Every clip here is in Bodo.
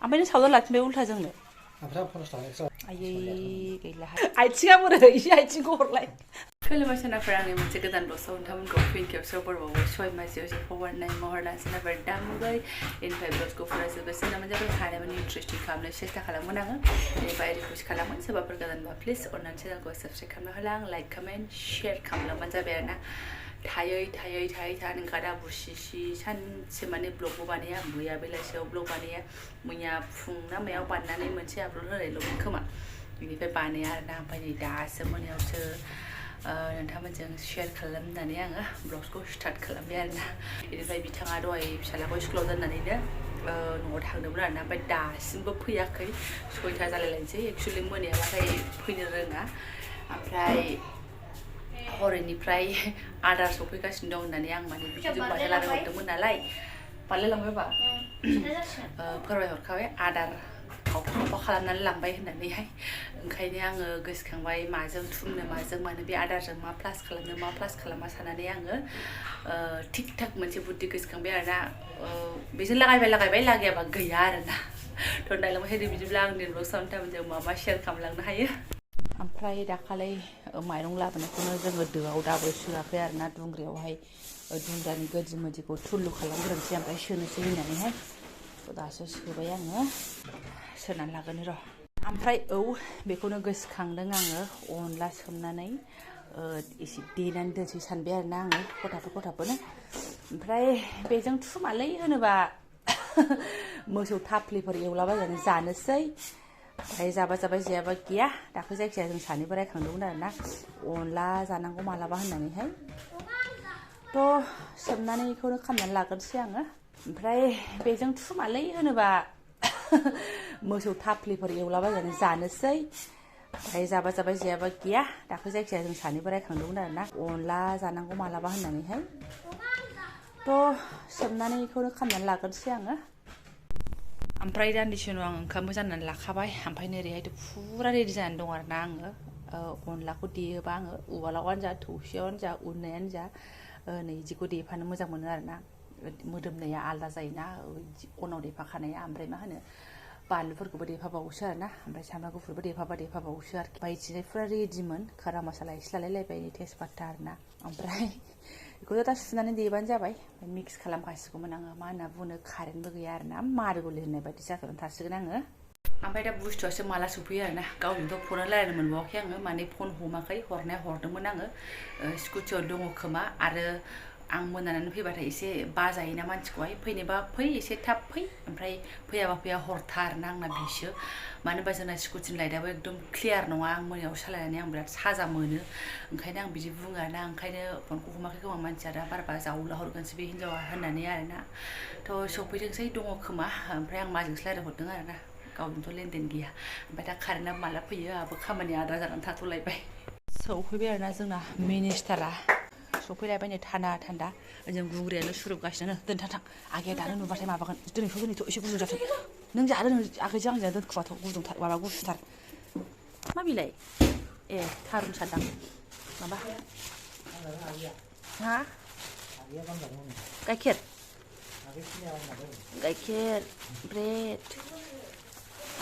ओमफ्राय नों सावदा लाफिनबाय उल्था जोंनो ओमफ्राय 50 थाखा एक्सट्रा आयै गैला आथिङा बोरै एसे आथिंखौ हरलाय खुलुमबाय सोनाफोरा आंनि मोनसे गोदान ब्लगआव नोंथांमोनखौ फिन खेबसेयाव बरबावो सय मासियाव जे फवारनाय महरना सोनाफोर दामुबाय इनिफ्राय ब्लगखौ फरायजोबगासिनो नामा जाबाय हानायमानि इन्ट्रेस्टिं खालामनो सेस्था खालामगोन आङो बेनिफ्राय रिकुवेस्ट खालामगोन सोरबाफोर गोदानबा प्लिज अननानै चेनेलखौ साबस्क्राइब खालामना होला आं लाइक कमेन्ट शेयार खालामलांबानो जाबाय आरोना थायै गादा बुसिसि सानसे माने ब्लगबो बानाया मैया बेलासियाव ब्लग बानाया मैया फुं ना मायाव बानायनानै मोनसे आपल'ड होनायल'मोन खोमा बेनिफ्राय बानाया आरोना ओमफ्राय नै दासो मोनायावसो नोंथांमोनजों शेयार खालामनानै आङो ब्लगखौ स्टार्ट खालामबाय आरोना बेनिफ्राय बिथाङा दहाय फिसालाखौ स्कुलाव दोननानैनो न'आव थांदोंमोन आरोना ओमफ्राय दासिमबो फैयाखै 6टा जालायलायनोसै एक्सुवेलि मोनायाबाथाय फैनो रोङा ओमफ्राय हरनिफ्राय आदार सफैगासिनो दं होननानै आं माने बिदिजों बाथाय लागायहरदोंमोन नालाय बारलायलांबायबा फोरमायहरखाबाय आदार खावफा खालामनानै लांबाय होननानैहाय ओंखायनो आङो गोसोखांबाय माजों थुमनो माजों मानो बे आदारजों मा प्लास खालामनो मा प्लास खालामा साननानै आङो थिक थाक मोनसे बुद्धि गोसोखांबाय आरोना बेजों लागायबाय लागायाबा गैया आरोना थ' नायलांबाय बिदिब्ला आंनि ब्लग साउन्ड जों मा शेयार खालामलांनो हायो ओमफ्राय दाखालै माइरं लाबोनायखौनो जोङो दोआव दाबो सोआखै आरोना दुंग्रायावहाय दुंग्रानि गोदि मोदिखौ थुलु खालामग्रोनोसै ओमफ्राय सोनोसै होननानैहाय दासो सोबाय आङो सोनानै लागोन र' ओमफ्राय बेखौनो गोसोखांदों आङो अनला सोमनानै एसे देनानै दोनसै सानबाय आरोना आङो खथाफोरनो ओमफ्राय बेजों थुमालै होनोबा मोसौ थाफ्लिफोर एवलाबायनानै जानोसै ओमफ्राय जाबाय जायाबा गैया दाख्लै जायखिजाया जों सानैबो रायखांदोंमोन आरोना अनला जानांगौ मालाबा होननानैहाय थ' सोमनानै बेखौनो खालामनानै लाग्रोनोसै आङो ओमफ्राय बेजों थुमालै होनोबा मोसौ थाफ्लिफोर एवलाबायनानै जानोसै ओमफ्राय जाबाय जायाबा गैया दाख्लै जायखिजाया जों सानैबो रायखांदोंमोन आरोना अनला जानांगौ मालाबा होननानैहाय थ' सोमनानै बेखौनो खालामनानै लाग्रोनोसै आङो ओमफ्राय दान्दिसे उनाव आं ओंखामबो जाननानै लाखाबाय ओमफ्राय नोरैहायथ' फुरा रेडि जानानै दं आरोना आङो अनलाखौ देयोबा आङो उवालावनो जा थौसियावनो जा उननायानो जा नै बिदिखौ देफानो मोजां मोनो आरोना मोदोमनाया आलादा जायोना अनाव देफाखानाया ओमफ्राय मा होनो बानलुफोरखौबो देफाबावोसो आरोना ओमफ्राय सामब्राम गुफुरबो देफाबावोसो आरोखि बायदिनो फुरा रेडिमोन खारा मसाला एसे लालायलायबाय तेजपाता आरोना ओमफ्राय बेखौथ' दा सुनानै देबानो जाबाय ओमफ्राय मिक्स खालामखासिगौमोन आङो मा होनना बुङो कारेन्टबो गैया आरोना मारगलि होननाय बायदि जाथ'नानै थासिगोन आङो ओमफ्राय दा बुस्थुआसो माला सफैयो आरोना गावजोंथ' फन रायलायनो मोनबावाखै आङो माने फन हमाखै हरनाया हरदोंमोन आङो स्कुटियाव दङ खोमा आरो आं मोनानानै फैबाथाय एसे बाजायोना मानसिखौहाय फैनोबा फै एसे थाब फै ओमफ्राय फैयाबा फैया हरथा आरोना आंना बिसो मानो होनबा जोंना स्कुटिनि लाइटआबो एकदम क्लियार नङा आं मोनायाव सालायनानै आं बिराद साजा मोनो ओंखायनो आं बिदि बुङो आरोना ओंखायनो फनखौ हमाखै खोमा मानसिया दा बारबा जावला हरगोनसो बे हिन्जावा होननानै आरोना थ' सफैदोंसै दङ खोमा ओमफ्राय आं माजोंसो रायज्लायहरदों आरोना गावजोंथ' लेनदेन गैया ओमफ्राय दा कारेन्टआ माला फैयो आंहाबो खामानिया आद्रा जानानै थाथ'लायबाय सौफैबाय आरोना जोंना मिनिस्टारा सफैलायबाय नै थान्दा जों गुंग्रियानो सुरुबगासिनो दोनथां आगैया दानो नुबाथाय माबागोन दिनैथ' एसे गुदुं जाथों नों जादों आगैजों आंजों दोनखुमाथ' गुदुंथार माबा गुसुथार मा बिलाइ ए थारुन सानदां माबा हा गाइखेर ब्रेड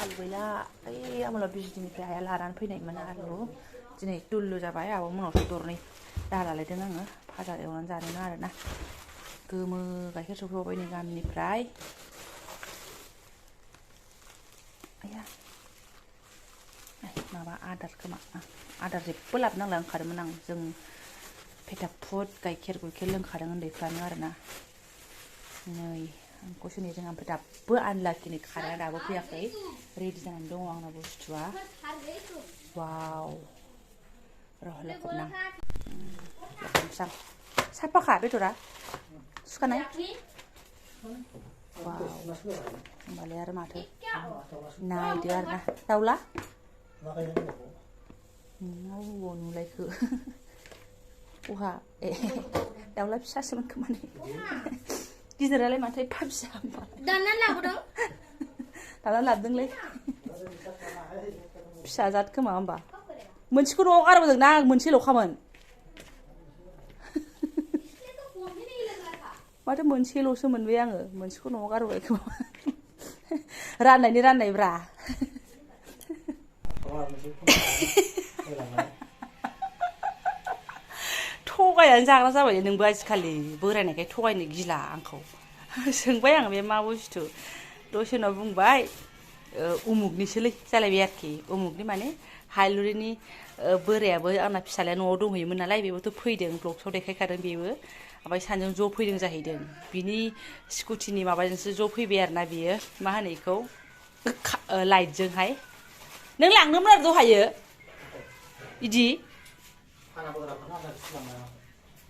आलु गैला ओइ आमोला बिजनिनिफ्राय आइया लानानै फैनायमोन आलु दिनै दुल्लु जाबाय आब' मोनावसो दरनै दालालायदों आङो भाजा एवनानै जानोनो आरोना गोमो गाइखेर सफैबावबाय नै गामिनिफ्राय आया माबा आदार खोमा आदार जेबो लाबोनांला ओंखारोमोन आं जों पेटाफुद गाइखेर लोंखादों उन्दैफ्रानो आरोना नै आंखौसो नेदों ओमफ्राय दाबो आनलाखिनि खाराया दाबो फैयाखै रेडि जानानै दङ आंना बुस्थुआ वाव र' लखबनां लखबनोसै आं साफाखा बेदरा सुखानाय वाव होमबालाय आरो माथो नायदो आरोना दाउला नोंनाव नुलायखो अहा ए दाउला फिसासोमोन खोमा नै गिदिरालाय माथो एफा फिसा दाननानै लाबोदोंलै फिसा जाद खोमा होमबा मोनसेखौ न'आव गारबोदोंना आं मोनसेल'खामोन माथो मोनसेल'सो मोनबाय आङो मोनसेखौ न'आव गारबोबाय खोमा राननायब्रा थगायनानै जाग्रा जाबाय नोंबो आजिखालि बोरायनायखाय थगायनो गिला आंखौ सोंबाय आं बे मा बुस्थु दसे उनाव बुंबाय उमुगनिसोलै जालायबाय आरोखि उमुगनि माने हाइलुरिनि बोरायाबो आंना फिसालाया न'आव दंहैयोमोन नालाय बेबोथ' फैदों ब्लगसआव देखायखादों बेबो ओमफ्राय सानैजों ज' फैदों जाहैदों बिनि स्कुटिनि माबाजोंसो ज' फैबाय आरोना बियो मा होनो बेखौ लाइटजोंहाय नों लांदोंमोन आरो दहायो इदि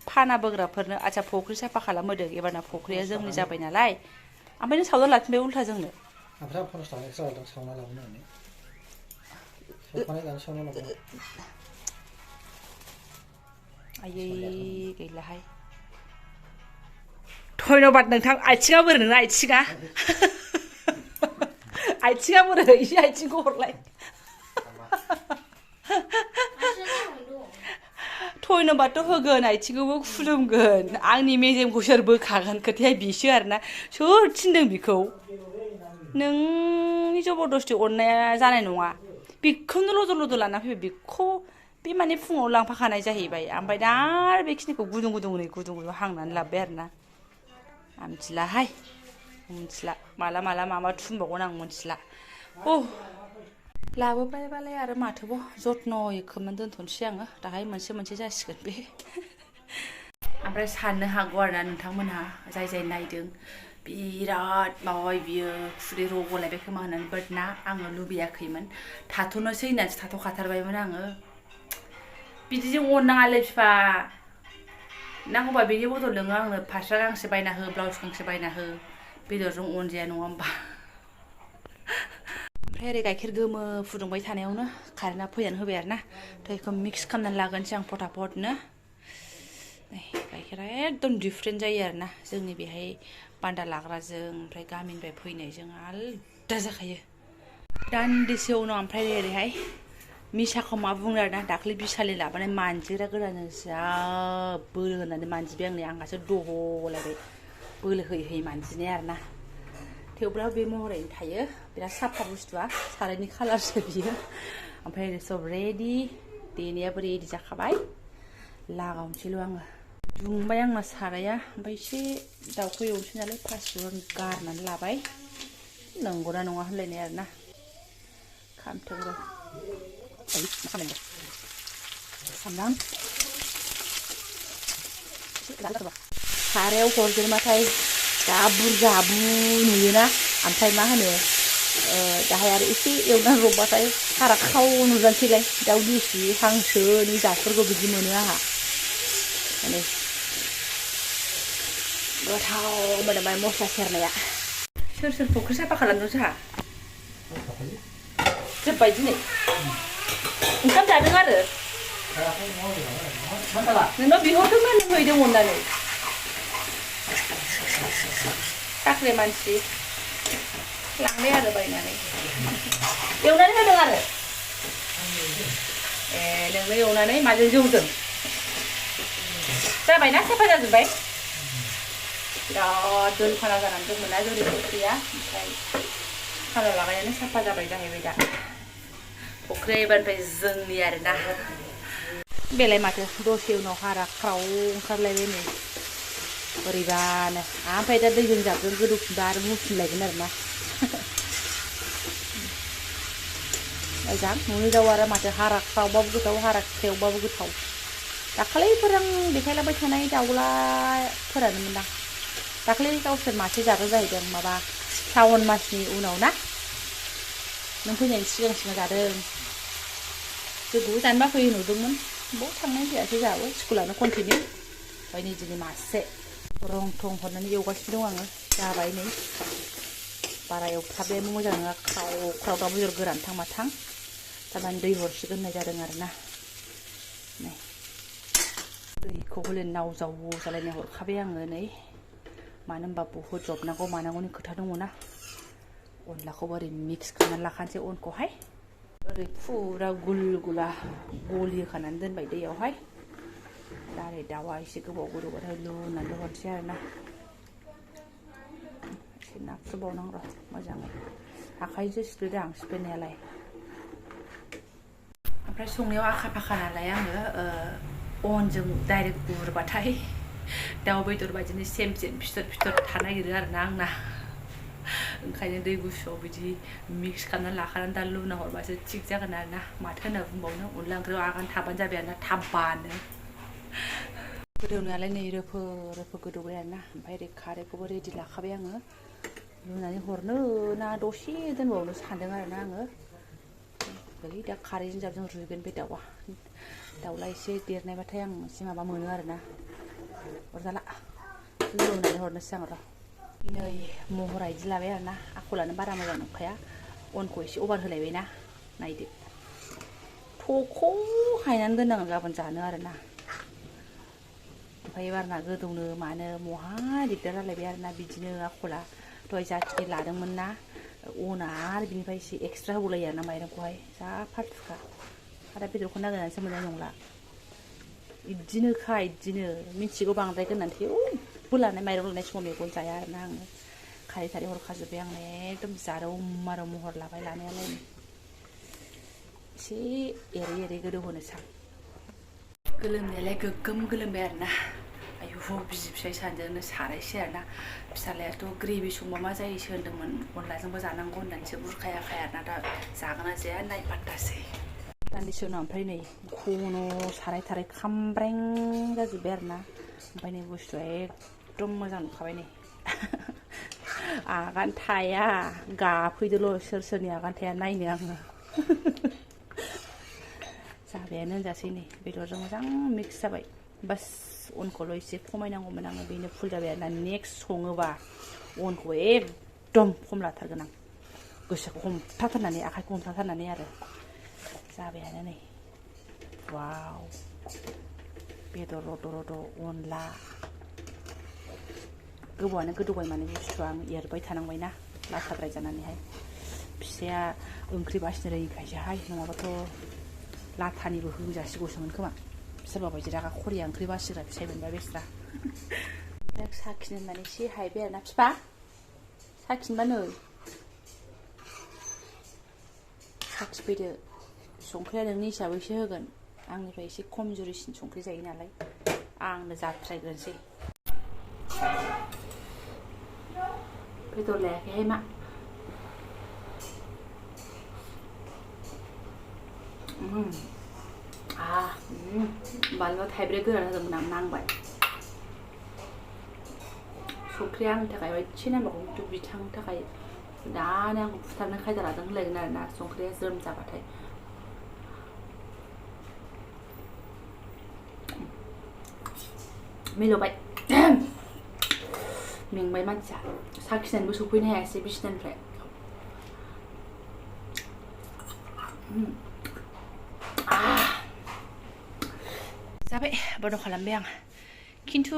फाना बोग्राफोरनो आच्छा फख्रि साफा खालामहोदों एबारना फख्रिया जोंनि जाबाय नालाय ओमफ्राय नों सावना लाफिनबाय उल्था जोंनो ओमफ्राय 50 थाखा एक्सट्रा लादों सावना लाबोनानै सावना लाबोनानै आयै गैलाहाय धन्यबाद नोंथां आथिङा बोरो नोंना आथिङा बोरो एसे आथिंखौ हरलाय धन्यबादथ' होगोन आथिंखौबो खुलुमगोन आंनि मेजेमखौ सोर बोखागोन खोथाया बिसो आरोना सोर थिनदों बिखौ नोंनि जबरदस्ति अननाया जानाय नङा बेखौनो लदर लाना फैबाय बेखौ बे माने फुङाव लांफाखानाय जाहैबाय ओमफ्राय दा बेखिनिखौ गुदुं हांनानै लाबोबाय आरोना आं मिथिला माला मा थुनबावगोन आं मिथिला लाबोबायबालाय आरो माथोबाव जत्न'यै खोबनानै दोनथ'नोसै आङो दाहाय मोनसे जासिगोन बे ओमफ्राय साननो हागौ आरोना नोंथांमोनहा जाय नायदों बिराद माबाबाय बियो खुदै रग'लायबाय खोमा होननानै बाट ना आङो लुबैयाखैमोन थाथ'नोसै होननानैसो थाथ'खाथारबायमोन आङो बिदिजों अननाङालै बिफा नांगौबा बेनि बदल नोङो आंनो फास्रा गांसे बायना हो ब्लाउस गांसे बायना हो बेदरजों अनजाया नङा होमबा ओमफ्राय ओरै गाइखेर गोमो फुदुंबाय थानायावनो कारेन्टआ फैनानै होबाय आरोना दैखौ मिक्स खालामनानै लागोनसै आं फटाफटनो गाइखेरा एकदम डिफारेन्ट जायो आरोना जोंनि बेहाय बान्दा लाग्राजों ओमफ्राय गामिनिफ्राय फैनायजों आलदा जाखायो दान्दिसे उनाव ओमफ्राय ओरैहाय मिसाखौ मा बुंनो आरोना दाख्लै बिसालि लाबोनाय मानजिग्रा गोदानजों जा बोलो होनानै मानजिबाय आंहासो दह'लायबाय बोलो होयै मानजिनाय आरोना थेवब्लाबो बे महरैनो थायो बिराद साफा बुस्थुआ सारायनि कालारसो बियो ओमफ्राय सब रेडि देनायाबो रेडि जाखाबाय लागावनोसैल' आङो दुंबाय आंना साराया ओमफ्राय एसे दाउखौ एवनोसै नालाय फासफोरन गारनानै लाबाय नंगौना नङा होनलायनाय आरोना खामथों र' सामब्राम सारायाव हरजेनबाथाय दा बुरजा नुयोना ओमफ्राय मा होनो दाहाय आरो एसे एवनानै रबबाथाय फारागखाव नुजानोसैलाय दाउ देसि हांसोनि जातफोरखौ बिदि मोनो आंहा माने गोथाव मोदोमबाय मस्ला सेरनाया सोर फख्रि साफा खालामदों जोंहा जोब्बाय दिनै ओंखाम जादों आरो नोंनाव बिहरदोंमोन नों हैदों अननानै साख्रि मानसि लांबाय आरो बायनानै एवनानै होदों आरो नोंनो एवनानै माजों जौदों जाबायना साफा जाजोब्बाय बिराद दोनखाना जानानै दंमोन ना जोंनि फख्रिया ओमफ्राय खाला लागायनानै साफा जाबाय जाहैबाय दा फख्रिया एबारनिफ्राय जोंनि आरोना बेलाय माथो दसे उनाव हारा ख्राव ओंखारलायबाय नै बोरैबानो ओमफ्राय दा दैजों जाबजों गोदौफिनबा आरो मुफिनलायगोन आरोना मोजां न'नि दाउ आरो माथो हारा ख्रावबाबो गोथाव हारा ख्रेवबाबो गोथाव दाखालिफोर आं देखायलांबाय थानाय दाउलाफोरानो मोनदां दाखालि गावसोर मासे जादों जाहैदों माबा श्रावण मासनि उनाव ना नों फैनायनि सिगां जादों जोंखौबो जानो बाफैयो नुदोंमोन बाव थांनाय जायासै जोंहाबो स्कुलानो कन्टिनिउ ओमफ्राय नै दिनै मासे रं थं हरनानै एवगासिनो दं आङो जाबाय नै बारा एवथाबनायाबो मोजां नङा ख्राव दाउ बेदर गोरान थां माथां थारमाने दै हरसिगोन होननाय जादों आरोना नै दैखौ हले नाव जाव जालायनाय हरखाबाय आङो नै मानो होनबा बहुद जबनांगौ मानांगौनि खोथा दङ ना अनलाखौ ओरै मिक्स खालामनानै लाखानोसै अनखौहाय ओरै फुरा गुल गुला गलि होखानानै दोनबाय दैयावहाय दा ओरै दाउआ एसे गोबाव गोदौबाथाय लुनानै हरसै आरोना एसे नाफ्रुबावनांगौ र' मोजाङै आखाइजों सिफ्लेदों आं सिफ्लेनायालाय ओमफ्राय संनायाव आखा फाखा नालाय आङो अनजों डाइरेक्ट गुरबाथाय दाउ बेदर बायदिनो सेम फिथर फिथर थानो नागिरो आरोना आंना ओंखायनो दै गुसुआव बिदि मिक्स खालामनानै लाखानानै दा लुना हरबासो थिग जागोन आरोना माथो होनना बुंबावनो अनला ओंख्रियाव आगान थाबानो जाबाय आरोना थाबबानो गोदौनायालाय नै रोफो रोफो गोदौबाय आरोना ओमफ्राय ओरै खारैखौबो रेडि लाखाबाय आङो लुनानै हरनो ना दसे दोनबावनो सानदों आरोना आङो ओरै दा खारैजों जाबजों रुइगोन बे दाउला एसे देरनायबाथाय आं एसे माबा मोनो आरोना अरजाला लुनानै हरनोसै आं र' नै महरा इदि लाबाय आरोना आखलानो बारा मोजां नंखाया अनखौ एसे अभार होलायबायना नायदो थख' हायनानै दोननांगोन गाबोन जानो आरोना ओमफ्राय बारना गोदौनो मानो महा दिगदार जालायबाय आरोना बिदिनो आखला दहाय जाखिनि लादोंमोन ना अना आरो बिनिफ्राय एसे एक्सट्रा होबावलायो आरोना माइरंखौहाय जा फालथुखा आरो बेदरखौ नागिरनानैसो मोननाय नंला इदिनोखा इदिनो मिथिगौ बांद्राय गोननानै थेवबो लानाय माइरं लानाय समाव मेगन जाया आरोना आङो खारै थारै हरखाजोब्बाय आं एकदम जारौ मारौ महर लाबाय लानायालाय एसे एरै एरै गोदौ होनोसै आं गोलोमनायालाय गोगोम गोलोमबाय आरोना आयु बिसि फिसाय सानैजोंनो सारायसै आरोना फिसालायाथ' ग्रेभि संबा मा जायोसो होनदोंमोन अनलाजोंबो जानांगौ होननानैसो बुरखायाखै आरोना दा जागोन ना जाया नायफात्तासै दान्दिसे उनाव ओमफ्राय नै खन' साराय थाराय खामब्रें जाजोब्बाय आरोना ओमफ्राय नै बुस्थुआ एकदम मोजां नुखाबाय नै आगान थाया गाफैदोल' सोरनि आगान थाया नायनो आङो जाबायानो होनजासै नै बेदरजों मोजां मिक्स जाबाय बास अनखौल' एसे खमायनांगौमोन आङो बेनो फुल जाबाय आरोना नेक्स्ट सङोबा अनखौ एकदम खम लाथारगोन आं गोसोखौ हमथाथारनानै आखाइखौ हमथाथारनानै आरो जाबायानो नै वाव बेदर रद' रद' अनला गोबावानो गोदौबाय माने बुस्थुआ आं एरबाय थानांबायना लाथाद्राय जानानैहाय फिसाया ओंख्रि बासिनो रोङिखायसोहाय नङाबाथ' लाथानिबो होजासिगौसोमोन खोमा सोरबा बायदि रागा खरिया ओंख्रि बासिग्रा फिसाय मोनबा बेस्रा ओमफ्राय साखिनो होननानै एसे हायबाय आरोना फिफा साखिनोबा नै साखिफैदो संख्रिया नोंनि हिसाबैसो होगोन आंनिफ्राय एसे खमजुरिसिन संख्रि जायो नालाय आंनो जाथ्रायग्रोनोसै बेदर लायाखैहाय मा बानलुआ थाइब्रै गोरान होदोंमोन आं नांबाय संख्रिया आंनि थाखाय एसे नांबावगौ खिन्थु बिथांनि थाखाय दानो आंखौ बुथारनो खायदा लादों होनलायगोन आरोना संख्रिया ज्रोम जाबाथाय मिलौबाय मेंबाय मानसिया साखिनानैबो सफैनो हायासै बिसिनानिफ्राय जाबाय बन्द' खालामबाय आं खिन्थु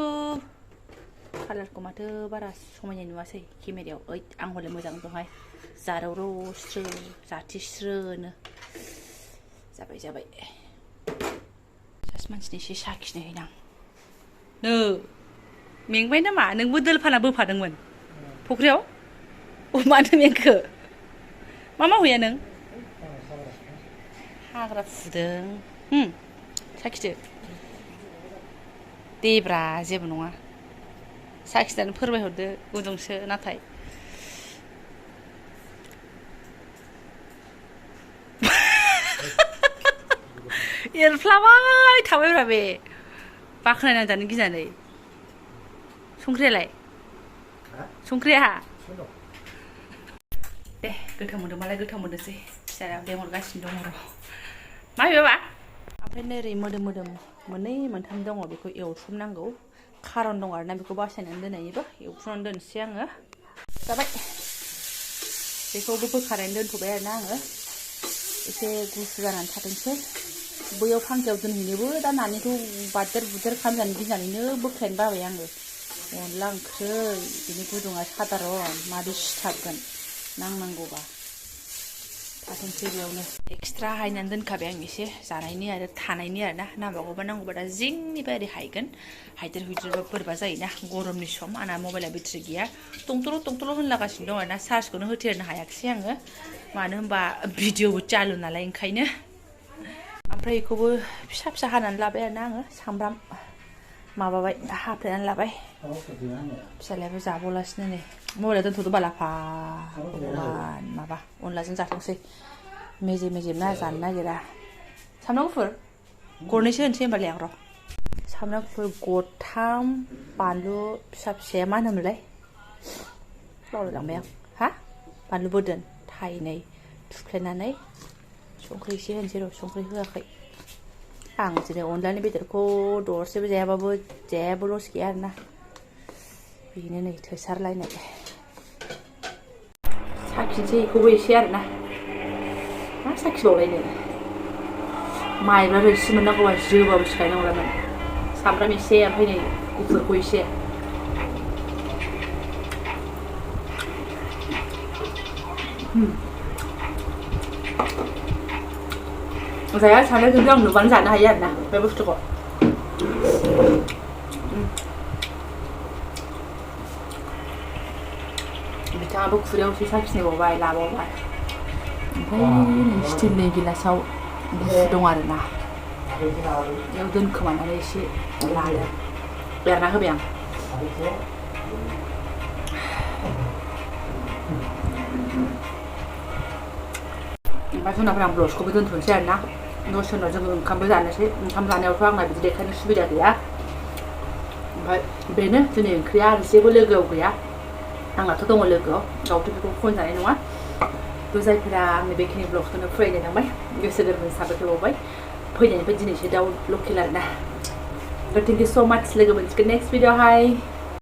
कालारखौ माथो बारा समायनाय नुवासै केमेरायाव ओइ आं हले मोजां दंहाय जारौरौ स्रो जाथिस्रोनो जाबाय जाबाय सासे मानसिनि एसे साखिनो हैनां नो मेंबाय नामा नोंबो दोलफाना बोफादोंमोन फख्रियाव मानो मेंखो मा मावहैया नों हाग्रा फुदों साखिदो देब्रा जेबो नङा साखिनानै फोरमायहरदो गुदुंसो नाथाय एरफ्लाबाय थाबायब्रा बे बाख्नायनानै जानो गिनानै संख्रियालाय संख्रिया दे गोथाव मोनदोंबालाय गोथाव मोननोसै फिसाया लेंहरगासिनो दङ र' मा बेबा ओमफ्राय नोरै मोदोम मोननै मोनथाम दङ बेखौ एवथ्रुमनांगौ खारन दं आरोना बेखौ बासायनानै दोननायनिबो एवथ्रुमनानै दोनसै आङो जाबाय बेखौबो बोखारनानै दोनथ'बाय आरोना आङो एसे गुसु जानानै थाथोंसै बैयाव फांखायाव दोनहैनोबो दा नानिखौ बादेर बुदेर खालामजानो गिनानैनो बोख्लायनो बाबाय आङो अनला ओंख्रै बिनि गुदुङा सादारन मादै सिथाबगोन नांनांगौबा जाथोंसै बेयावनो एक्सट्रा हायनानै दोनखाबाय आं एसे जानायनि आरो थानायनि आरो ना नांबावगौबा नांगौबा दा जिंनिफ्राय ओरै हायगोन हायदेर हुइदेरबा बोरैबा जायोना गरमनि सम आंना मबाइला बेटारि गैया टंटल' होनलागासिनो दं आरो ना चार्जखौनो होथेरनो हायाखिसै आङो मानो होनबा भिडिअबो चालु नालाय ओंखायनो ओमफ्राय बेखौबो फिसा फिसा हानानै लाबाय आरो ना आङो सामब्राम माबाबाय हाफ्लेनानै लाबाय फिसालायाबो जाबावलासिनो नै मबाइला दोनथ'दो बालाफा भगवान माबा अनलाजों जाथोंसै मेजेम ना जानो नागिरा सामब्राम गुफुर गरनैसो होनोसै होनबालाय आं र' सामब्राम गुफुर गथाम बानलु फिसा फिसाया मा होनोमोनलाय बावलायलांबाय आं हा बानलु बोरदोन थाइनै थुफ्लेनानै संख्रि एसे होनोसै र' संख्रि होआखै आं दिनै अनलानि बेदरखौ दरसेबो जायाबाबो जेबो लस गैया आरोना बेनो नै थोसारलायनाय साखिनोसै बेखौबो एसे आरोना मा साखिबावलायनो माइब्रा रोसि मोननांगौबा जोबाबो सिखायनांगौलामोन सामब्राम एसे ओमफ्राय नै गुफुरखौ एसे जाया सानो खिन्थु आं नुबानो जानो हायो आरोना बे बुस्थुखौ बिथाङाबो खुरैयाव एसे साखिनायबावबाय लाबावबाय ओमफ्राय नै स्टिलनि गिलासाव गुसु दं आरोना बेयाव दोनखोमानानै एसे लादों बेरना होबाय आं ओमफ्राय जुनाफोर आं ब्लगखौबो दोनथ'नोसै आरोना दसे उनाव जोङो ओंखामबो जानोसै ओंखाम जानायावथ' आंना बिदि देखायनो सुबिदा गैया ओमफ्राय बेनो दिनै ओंख्रिया आरो जेबो लोगोआव गैया आंनाथ' दङ लोगोआव गावथ' बेखौ खनजानाय नङा थ' जायफोरा आंनि बेखिनि ब्लगखौनो फरायनो थांबाय गोसो गोरबोनि साबायखर बावबाय फैनायनिफ्राय दिनैसो दाउ लकेल आरोना थेंक इउ स' माच लोगो मोनसिगोन नेक्स्ट भिडिअ'आवहाय